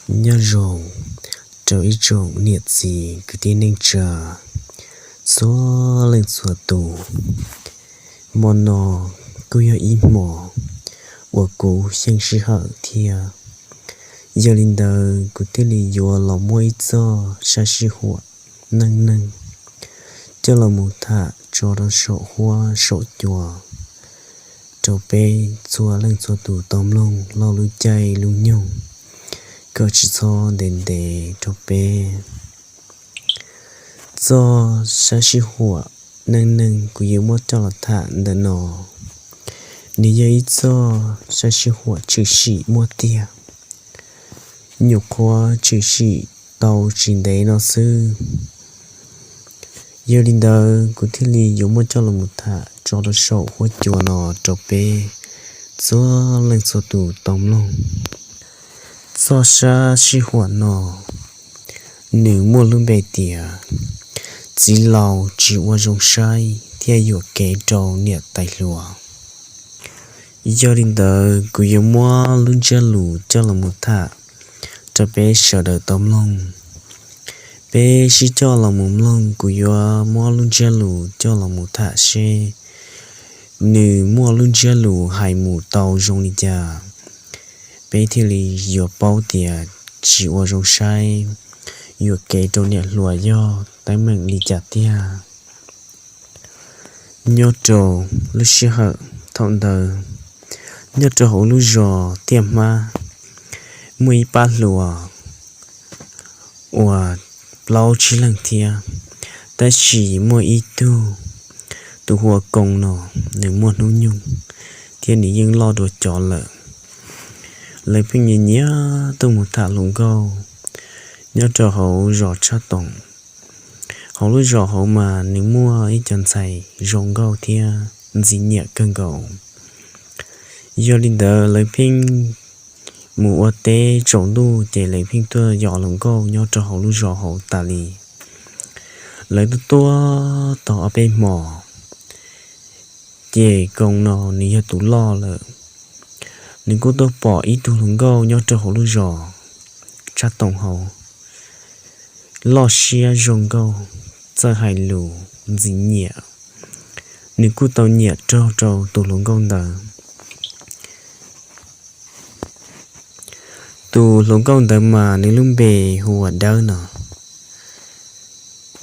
Nyob zoo rau ib tsoom niam txiv kwv tij neej tsa txhua leej txhua tus. Hmo no kuj yog ib hmos uas kuv xyeej sij hawm thiab, yog li ntawd kuv thiaj li yuav los muab ib txoj sab sij huam neej neeg coj los mus tham tso rau saum huab saum cua rau peb txhua leej txhua tus tau mloog lub caij lub nyoog kom tsis txhob ntev ntev rau peb. Txoj sab sij huam neej neeg kuv yuav muab coj los tham ntawm no, nws yog ib txoj sab sij huam tshwm sim muaj tiag, nyuam qhuav tshwm sim tau tsis ntev no xwb. Yog li ntawd kuv thiaj li yuav muab coj los mus tham tso rau saum huab cua no rau peb txhua leej txhua tus tau mloog. Txoj sab sij huam no nws muaj lub npe tias txiv laus tsis ua zoo saib thiaj yuam kev rau niam tais hluas. Yog li ntawd kuv yuav muab lub ntsiab lus coj los mus tham rau peb sawv daws tau mloog. Peb sib coj los mus mloog, kuv yuav muab lub ntsiab lus coj los mus tham seb nws muaj lub ntsiab lus hais mus tau zoo li cas, peb thiaj li yuav paub tias tsis ua zoo saib yuam kev rau niam hluas yog teeb meem li cas tiag. Nyob rau lub sij hawm thaum ntawd, nyob rau hauv lub zos Tiaj Hmab, muaj ib pab hluas uas plaub tsib leeg thiab, tab sis muaj ib tug, tus hu ua Koo no, nws muaj hnub nyoog thiab nws yeej loj dua cov lawm. Lawv pheej nyiam nyiam tuaj mus tham hluas nkauj nyob rau hauv zos Tshaj Toom. Hauv lub zos hauv mas nws muaj ib co ntxhais zoo nkauj thiab ntxim nyiam kawg nkaus. Yog li ntawd lawv pheej mus ua teb tsaus ntuj ces lawv pheej tuaj yos hluas nkauj nyob rau hauv lub zos hauv tas li. Lawv tuaj tuaj tau ob peb hmos, ces Koo no nws yog tus loj lawm, nws kuj tuaj pom ib tug hluas nkauj nyob rau hauv lub zos Tshaj Toom hauv, loj siab zoo nkauj, txawj hais lus, ntxim nyiam. Nws kuj tau nyiam raug rau tus hluas nkauj ntawd. Tus hluas nkauj ntawd mas nws lub npe hu ua Dawb no.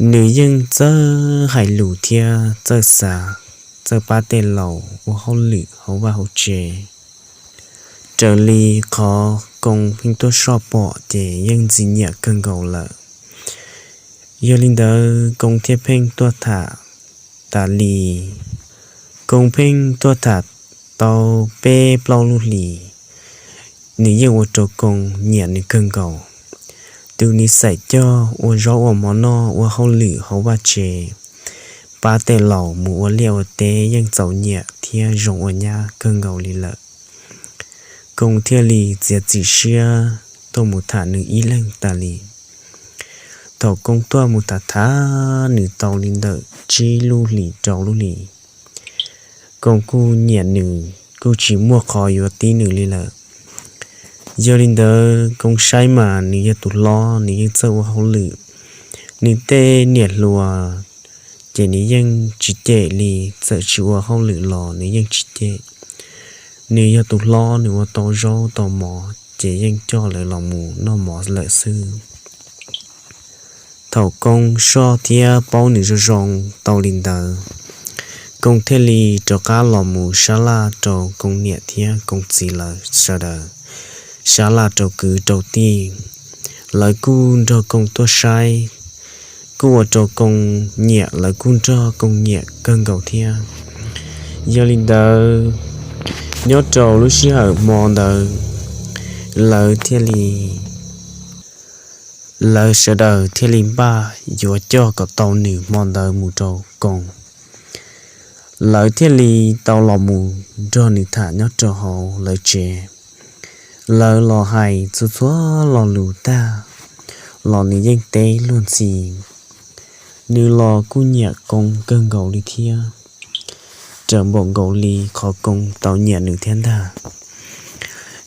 Nws yeej txawj hais lus thiab txawj xav, txawj pab tej laus ua hauj lwm hauv vaj hauv tsev. Raws li qhov Koo pheej tuaj soj pom ces yeej ntxim nyiam kawg nkaus lawm. Yog li ntawd Koo thiaj pheej tuaj tham tas li. Koo pheej tuaj tham tau peb plaub lub hlis, nws yeej ua rau Koo nyiam nws kawg nkaus. Tus nws xaim cog ua zaub ua mov noj, ua hauj lwm hauv vaj tsev, pab tej laus mus ua liaj ua teb yeej txaus nyiam thiab zoo ua nyab kawg nkaus li lawm. Koo thiaj li txiav txim siab tuaj mus tham nws ib leeg tas li. Thaum Koo tuaj mus tham tham nws tau li ntawm tsib lub hlis rau lub hlis, Koo kuj nyiam nws, kuj tsis muaj qhov yuav tib nws li lawm. Yog li ntawd Koo saib mas nws yog tus hlob, nws yeej txawj ua hauj lwm. Nws tej niam hluas ces nws yeej tsis cem li, txawm tsis ua hauj lwm los nws yeej tsis cem. Nws yog tus hlob, nws ua tau zaub tau mov ces yeej coj lawv los mus noj mov lawm xwb. Thaum Koo soj thiab paub nws zoo zoo tau li ntawd, Koo thiaj li rov qab los mus sab laj rau Koo niam thiab Koo txiv lawv sawv daws, sab laj rau kwv rau tij. Lawv kuj nrog Koo tuaj saib, kuj ua rau Koo nyiam, lawv kuj nrog Koo nyiam kawg nkaus thiab. Yog li ntawd, nyob rau lub sij hawm hmo ntawd, lawv thiaj li, lawv sawv daws thiaj li npaj yuav coj kom tau nws hmo ntawd mus rau Koo. Lawv thiaj li tau los mus nrog nws tham nyob rau hauv lawv tsev. Lawv los hais txhua txhua lo lus tag los nws yeej teb luag ntxhi. Nws los kuj nyiam Koo kawg nkaus li thiab, raws npaum nkaus li qhov Koo tau nyiam nws thiab ntag.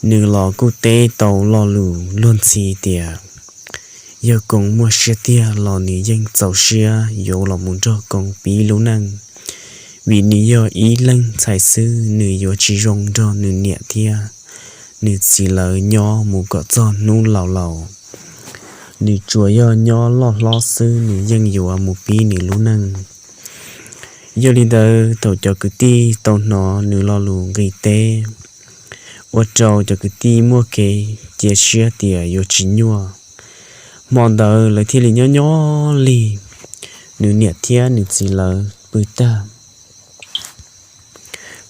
Nws los kuj teb tau lo lus luag ntxhi tias yog Koo muaj siab tiag los nws yeej txaus siab yuav los mus nrog Koo pib lub neej, vim nws yog ib leeg ntxhais xwb, nws yuav tsis zoo nrog nws niam thiab nws txiv lawv nyob mus kom txog hnub laus laus. Nws tsuas yog nyob loj hlob xwb nws yeej yuav mus pib nws lub neej. Yog li ntawd thaum cov kwv tij tau hnov nws lo lus nqis teb, ua rau cov kwv tij muaj kev cia siab tias yuav tsis nyuaj. Hmo ntawd lawv thiaj li nyob nyob lig, nws niam thiab nws txiv lawv pw tag,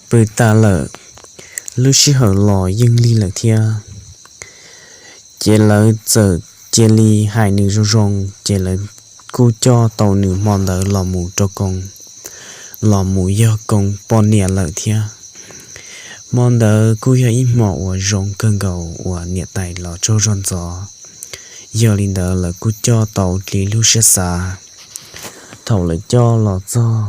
pw tas lawm, lub sij hawm los yeej lig lawm thiab. Ces lawv txawm cia li hais nws zoo zoo, ces lawv kuj coj tau nws hmo ntawd los mus rau Koo, los mus yog Koo poj niam lawm thiab. Hmo ntawd kuj yog ib hmo uas zoo kawg nkaus uas niam tais los tsaug zog ntxov. Yog li ntawd lawv kuj coj tau li lub siab xav. Thaum lawv coj los txog,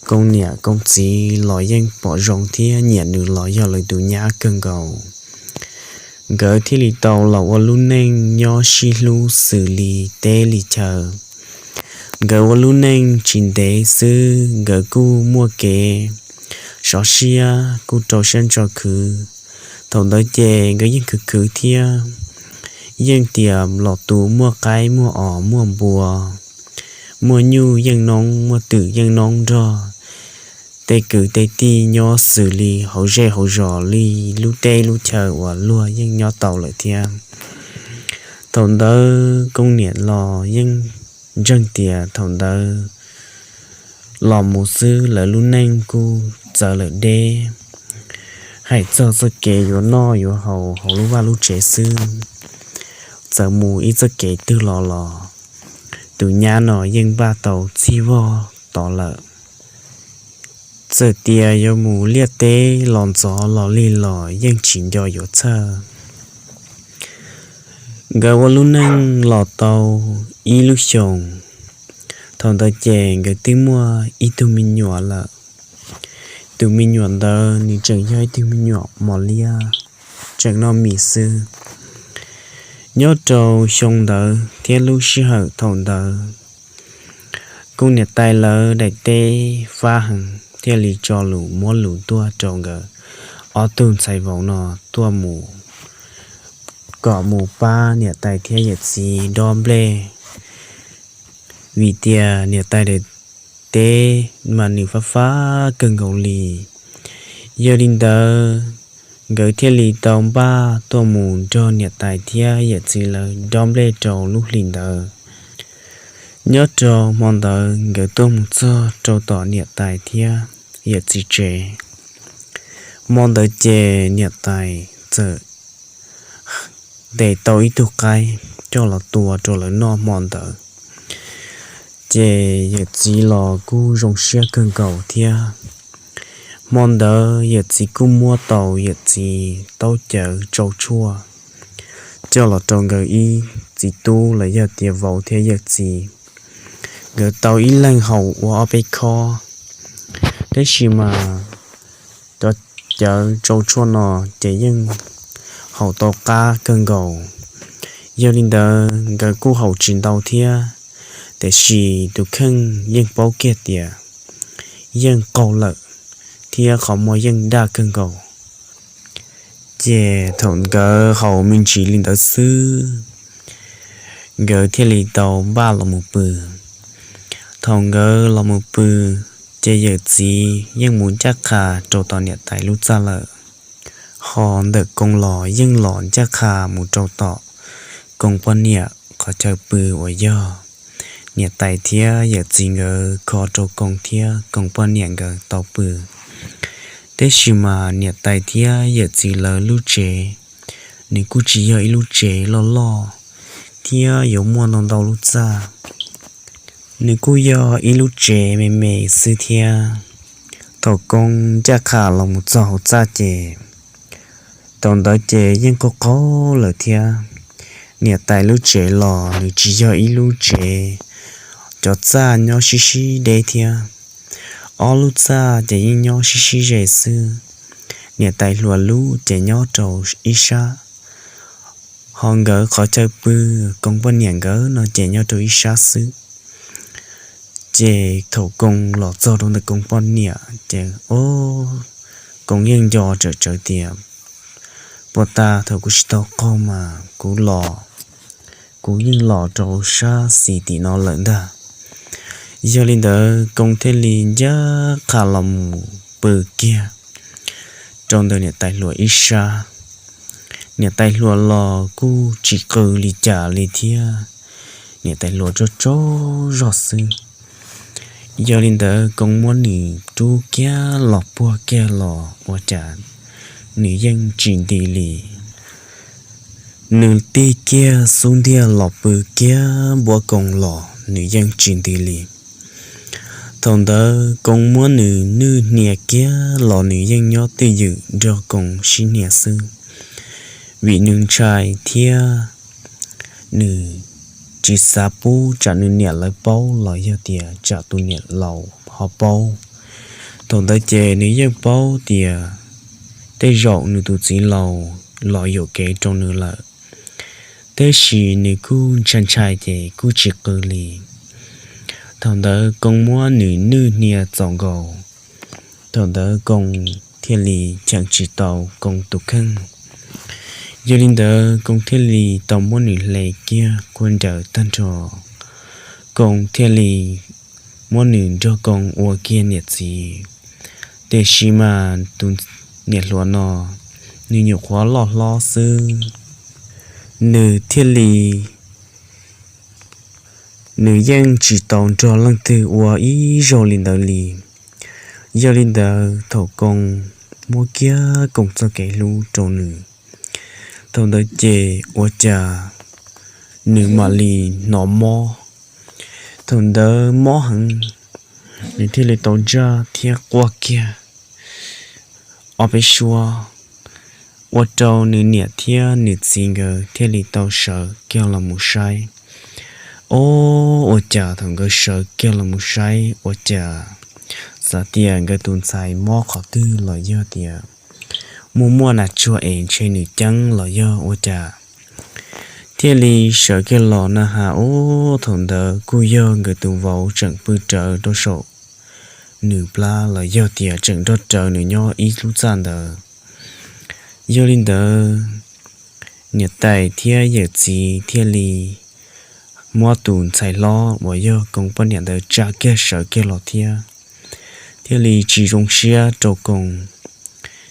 Koo niam Koo txiv los yeej pom zoo thiab nyiam nws los yog lawv tus nyab kawg nkaus. Nkawd thiaj li tau los ua lub neej nyob sib hlub xws li teb li chaw. Nkawd ua lub neej tsis ntev xwb nkawd kuj muaj kev sov siab kuj rau siab ntso khwv. Thaum ntawd ces nkawd yeej khwv khwv thiab, yeej tias los tus muaj qaib muaj os muaj npua, muaj nyuj yeej noob muaj twm yeej noob nrog tej kwv tej tij nyob xws li hauv zej hauv zos li lub teb lub chaw uas luag yeej nyob tau lawm thiab. Thaum ntawd Koo niam los yeej ntseeg tias thaum ntawd los mus xwb lawv lub neej kuj txawv lawm deb. Hais txog txoj kev yuav noj yuav haus hauv lub vaj lub tsev xwb, txawm mus ib txoj kev twg los los tus nyab no yeej npaj tau txhij vog tod lawm. Txawm tias yuav mus liaj teb los ntxov los lig los yeej tsis nco yuav txhawj. Nkawd ua lub neej los tau ib lub xyoos, thaum ntawd ces nkawd twb muaj ib tug me nyuam lawm. Tus me nyuam ntawd nws tseem yog ib tug me nyuam mos liab, tseem noj mis xwb. Nyob rau xyoo ntawd thiab lub sij hawm thaum ntawd, Koo niam tais lawv daim teb fab heev thiaj li tso lus muab lus tuaj rau nkawd ob tug ntxhais vauv no tuaj mus, kom mus pab niam tais thiab yawm txiv dob nplej, vim tias niam tais daim teb mas nws fab fab kawg nkaus li. Yog li ntawd, nkawd thiaj li tau npaj tuaj mus nrog niam tais thiab yawm txiv lawv dob nplej rau lub hlis ntawd. Nyob rau hmo ntawd nkawd tuaj mus txog rau tom niam tais thiab yawm txiv tsev. Hmo ntawd ces niam tais txawm ntes tau ib tug qaib coj los tua rau lawv noj hmo ntawd. Ces yawm txiv los kuj zoo siab kawg nkaus thiab. Hmo ntawd yawm txiv kuj muab tau yawm txiv taub cawv tsau tshuaj coj los rau nkawd ib txiv tub los yog tias vauv thiab yawm txiv. Nkawd tau ib leeg haus ua ob peb khob, tab sis mas cov cawv tsau tshuaj no ces yeej haus tau qab kawg nkaus. Yog li ntawd nkawd kuj haus tsis ntau thiab, tiam sis tus kheej yeej paub kiag tias yeej qaug lawm thiab qhov muag yeej daj kawg nkaus. Ces thaum nkawd haus me ntsis li ntawd xwb, nkawd thiaj li tau npaj los mus pw. Thaum nkawd los mus pw, ces yawm txiv yeej mus ncaj qha rau tom niam tais lub txaj lawm. Ho ntawm Koo los yeej los ncaj qha mus rau tom Koo poj niam qhov chaw pw uas yog niam tais thiab yawm txiv nkawd kho rau Koo thiab Koo poj niam nkawd tau pw. Tab sis mas niam tais thiab yawm txiv lawv lub tsev, nws kuj tsis yog ib lub tsev loj loj thiab yuav muaj ntau ntau lub txaj. Nws kuj yog ib lub tsev me me xwb thiab. Thaum Koo ncaj qha los mus txog hauv txaj ces, thaum ntawd ces yeej qaug qaug lawm thiab. Niam tais lub tsev los nws tsis yog ib lub tsev cov txaj nyob sib sib deb thiab, ob lub txaj ces yeej nyob sib sib ze xwb. niam tais hluas lub ces nyob rau ib sab, ho nkawd qhov chaw pw, Koob poj niam nkawd no ces nyob rau ib sab xwb. Ces thaum Koob los txog rau ntawm Koob poj niam ces, o, Koob yeej nco tsawm tsawv tias, puas tas thaum kuv tsis tau qaug mas kuv los, kuv yeej los rau sab xis tim no lawm ntag. Yog li ntawd Koob thiaj li ncaj qha los mus pw kiag rau ntawm niam tais hluas ib sab. Niam tais hluas los kuj tsis qw li cas li thiab, niam tais hluas tsaug tsaug zog xwb. Yog li ntawd Koob muab nws rub kiag los puag kiag los ua cas nws yeej tsis nti li. Nws tig kiag xub ntiag los pw kiag npuab Koob los nws yeej tsis nti li. Thaum ntawd Koob muab nws nwj hnia kiag los nws yeej nyob twj ywm nrog Koob sib hnia xwb, vim nws ntshai thiab nws tsis xav pub tsam nws niam lawv paub los yog tias tsam tus niam laus ho paub. Thaum ntawd ces nws yeej paub tias tej zaum nws tus txiv laus los yuam kev rau nws lawm, tab sis nws kuj ntshai ntshai ces kuj tsis qw li. Thaum ntawd Koob muab nws nwj hnia txaus nkaus, thaum ntawd Koob thiaj li cheem tsis tau Koob tus kheej. Yog li ntawd Koob thiaj li tau muab nws hle kiag kuaj nraws tag nrho, Koob thiaj li muab nws nrog Koob ua kiag niam txiv. Tiam sis mas tus niam hluas no nws nyuam qhuav loj hlob xwb, nws thiaj li, nws yeej tsis tau nrog leej twg ua ib zaug li ntawd li. Yog li ntawd thaum Koob muab kiag Koob txoj kev hlub rau nws, thaum ntawd ces ua cas nws mam li hnov mob. Thaum ntawd mob heev, nws thiaj li tau ntsaj thiab quaj kiag ob peb suab, ua rau nws niam thiab nws txiv nkawd thiaj li tau sawv kiag los mus saib. Ob, ua cas thaum nkawd sawv kiag los mus saib ua cas xav tias nkawd tus ntxhais mob qhov twg los yog tias muaj muaj nas tsuag es ntshe nws ceeb los yog ua cas, thiaj li sawv kiag los na has. Ob, thaum ntawd kuj yog nkawd tus vauv tseem pw rawv rau saum nws plab los yog tias tseem nrog rawv nws nyob ib lub txaj ntawd. Yog li ntawd niam tais thiab yawm txiv thiaj li muab tus ntxhais hlob uas yog Koob poj niam ntawd tsa kiag sawv kiag los thiab, thiaj li tsis zoo siab rau Koob,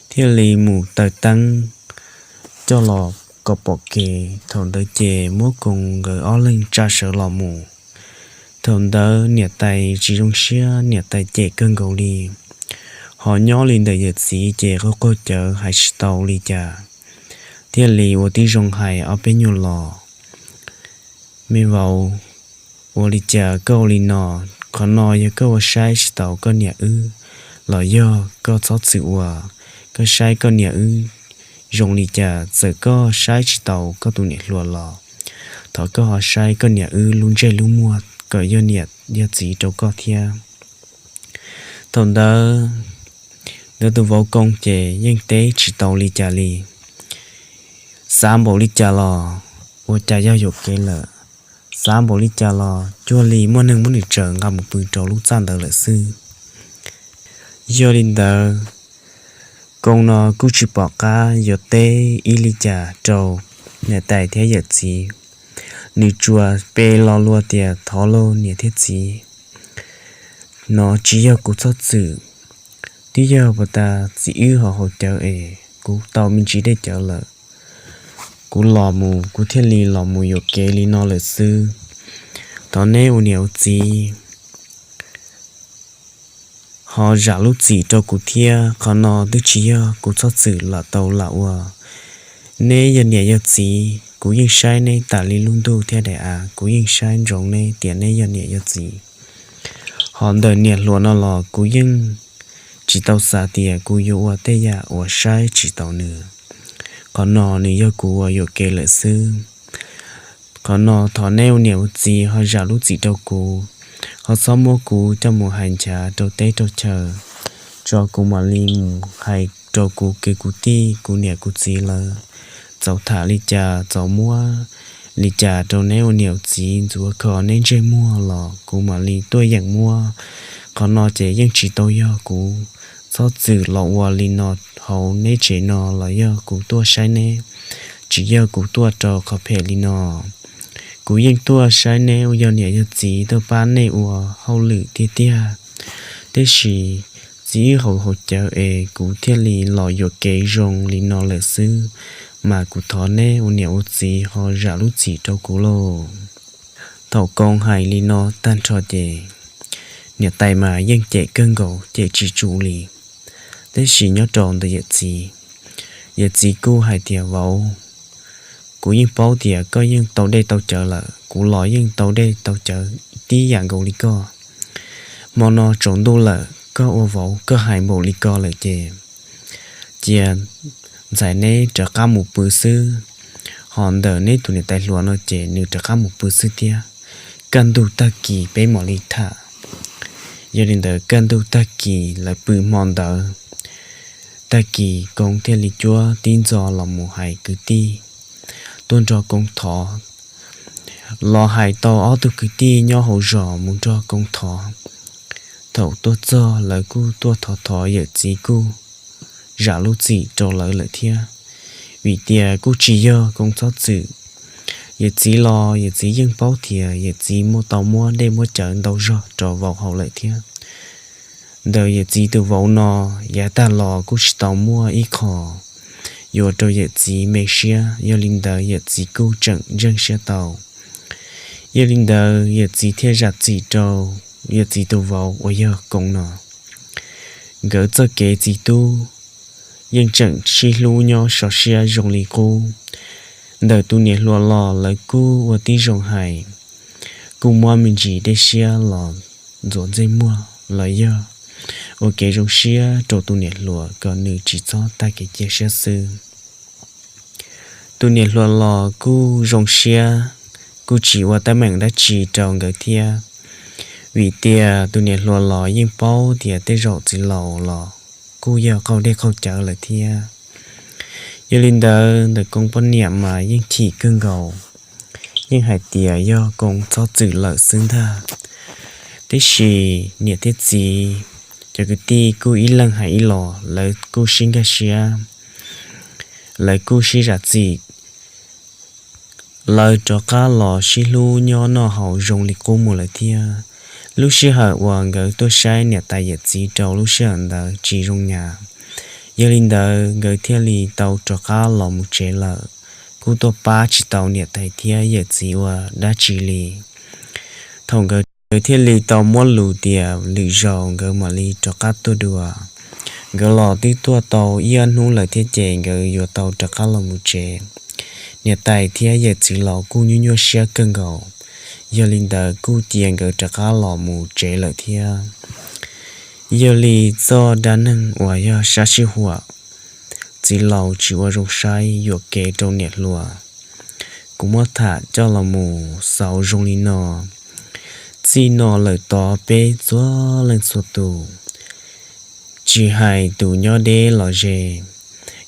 thiaj li mus taws teeb coj los kom pom kev. Thaum ntawd ces muab Koob nkawd ob leeg tsa sawv los mus. Thaum ntawd niam tais tsis zoo siab, niam tais cem kawg nkaus li, ho nyob li ntawm yawm txiv ces qaug qaug cawv hais tsis tau li cas, thiaj li ua tib zoo hais ob peb nyuag los, me vauv, ua li cas koj ua li no? Qhov no yog koj ua saib tsis taus koj niam wb los yog koj txhob txwm ua? Koj saib koj niam wb zoo li cas, txawm koj saib tsis taus koj tus niam hluas los thov koj ho saib koj niam wb lub ntsej lub muag kom yog niam yog txiv rau koj thiab. Thaum ntawd nkawd tus vauv Koob ces yeej teb tsis tau li cas li. Xav npaum li cas los ua cas yog yuam kev lawm, xav npaum li cas los cuag li muaj neeg muab nws tsaws nqa mus pw rau lub txaj ntawd lawm xwb. Yog li ntawd, Koob no kuj tsis pom qab yuav teb ib li cas rau niam tais thiab yawm txiv. Nws tsuas pe lo lus tias thov lauj niam thiab txiv, no tsis yog kuv txhob txwm, twb yog puas tas txiv wb ho haus cawv es kuv tau me ntsis dej cawv lawm, kuv los mus kuv thiaj li los mus yuam kev li no lawm xwb. Thov neb ua niam ua txiv ho zam lub txim rau kuv thiab, qhov no twb tsis yog kuv txhob txwm lam tau lam ua. Neb yog niam yog txiv, kuv yeej saib neb tas li lub ntuj thiab daim av, kuv yeej saib ntsoov neb tias neb yog niam yog txiv. Ho ntawm niam hluas no los kuv yeej tsis tau xav tias kuv yuav ua tej yam uas saib tsis taus nws. Qhov no nws yog kuv uas yuam kev lawm xwb. Qhov no thov neb ua niam ua txiv ho zam lub txim rau kuv, ho txhob muab kuv coj mus hais nchav rau teb rau chaw, tso kuv mam li mus hais rau kuv kwv kuv tij kuv niam kuv txiv lawv txaus tham li cas, txaus muab li cas rau neb ua niam ua txiv ntxuav kho neb ntsej muag los kuv mam li tuaj yeem muab. Qhov no ces yeej tsis tau yog kuv txhob txwm los ua li no hauv neb tsev no los yog kuv tuaj saib neb, tsis yog kuv tuaj rau qhov phem li no. Kuv yeej tuaj saib neb ua yog niam yog txiv tuaj pab nej ua hauj lwm tiag tiag, tiam sis txiv ib hauv hauv cawv es kuv thiaj li los yuam kev zoo li no lawm xwb, mas kuv thov neb ua niam ua txiv ho zam lub txim rau kuv lauj. Thaum Koob hais li no tag nrho ces niam tais mas yeej cem kawg nkaus, cem tsis tsum li. Tiam sis nyob rau ntawm yawm txiv, yawm txiv kuj hais tias, Vauv, kuv yeej paub tias koj yeej tau dej tau cawv lawm, kuv los yeej tau dej tau cawv tib yam nkaus li koj. Hmo no tsaus ntuj lawm, koj ua vauv koj hais npaum li ko lawm ces cia ntxhais neb rov qab mus pw xwb. Ho ntawm neb tus niam tais hluas no ces nws rov qab mus pw xwb thiab. Kaj ntug tag kis peb mam li tham. Yog li ntawd kaj ntug tag kis lawv pw hmo ntawd, tag kis Koob thiaj li cuab tib ntxo los mus hais kwv tij tuaj nrog Koob thov. Los hais tau ob tug kwv tij nyob hauv zos mus nrog Koob thov. Thaum tuaj txog lawv kuj tuaj thov thov, yawm txiv kuj zam lub txim rau lawv lawm thiab, vim tias kuj tsis yog Koob txhob txwm. Yawm txiv los yawm txiv yeej paub tias yawm txiv muaj tau muab dej muab cawv ntau zog rau vauv haus lawm thiab. Ntawm yawm txiv tus vauv no, yav tag los kuj tsis tau muaj ib qho yuav rau yawm txiv me siab, yog li ntawd yawm txiv kuj tseem ntseeg siab tau. Yog li ntawd yawm txiv thiaj zam txim rau yawm txiv tus vauv uas yog Koob no. Nkawd txoj kev txiv tub yeej tseem sib hlub nyob so siab zoo li qub. Ntawm tus niam hluas los lawv kuj ua tib zoo hais, kuj muab me ntsis dej siab los ntxuav ntsej muag los yog ua kev zoo siab rau tus niam hluas kom nws tsis txhob tag kev cia siab xwb. Tus niam hluas los kuj zoo siab, kuj tsis ua teeb meem dab tsi rau nkawd thiab, vim tias tus niam hluas los yeej paub tias tej zaum txiv laus los kuj yog qaug dej qaug cawv lawm thiab. Yog li ntawd ntawm Koob poj niam mas yeej chim kawg nkaus, yeej hais tias yog Koob txhob txwm lawm xwb ntag. Tiam sis niam thiab txiv, cov kwv tij kuj ib leeg hais ib los, lawv kuj sib nkag siab, lawv kuj sib zam txim. Lawv rov qab los sib hlub nyob noj haus zoo li qub mus lawm thiab. Lub sij hawm uas nkawd tuaj saib niam tais yawm txiv rau lub sij hawm ntawd tsis zoo nyas, yog li ntawd nkawd thiaj li tau rov qab los mus tsev lawm, kuj tuaj pab tsis tau niam tais thiab yawm txiv ua dab tsi li. Thaum nkawd thiaj li tau muab lus tias lwm zaus nkawd mam li rov qab tuaj dua. Nkawd los twb tuaj tau ib ob hnub lawm thiab ces nkawd yuav tau rov qab los mus tsev. Niam tais thiab yawm txiv laus kuj nyuaj nyuaj siab kawg nkaus, yog li ntawd kuj cia nkawd rov qab los mus tsev lawm thiab. Yog li txoj dab neeg uas yog sab sib huam, txiv laus tsis ua zoo saib yuam kev rau niam hluas, kuv muab tham coj los mus xaus zoo li no. Txij no lawm tod peb txhua leej txhua tus, tsis hais tus nyob deb los ze,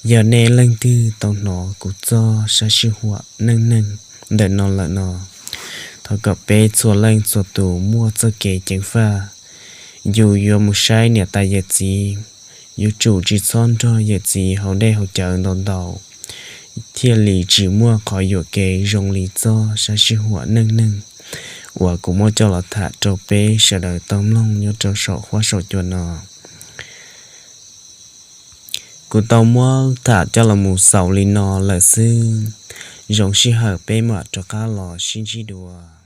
yog nej leej twg tau hnov kuv txoj sab sib huam neej neeg ntawm no lawm no, thov kom peb txhua leej txhua tus muaj txoj kev ceev faj, yus yuav mus saib niam tais yawm txiv, yuav tsum tsis txhob nrog yawm txiv haus dej haus cawv ntau ntau, thiaj li tsis muaj qhov yuam kev zoo li txoj sab sib huam neej neeg uas kuv muab coj los tham rau peb sawv daws tau mloog nyob rau saum huab saum cua no. Kuv tau muab tham coj los mus xaus li no lawm xwb, zoo sij hawm peb mam rov qab los sib ntsib dua.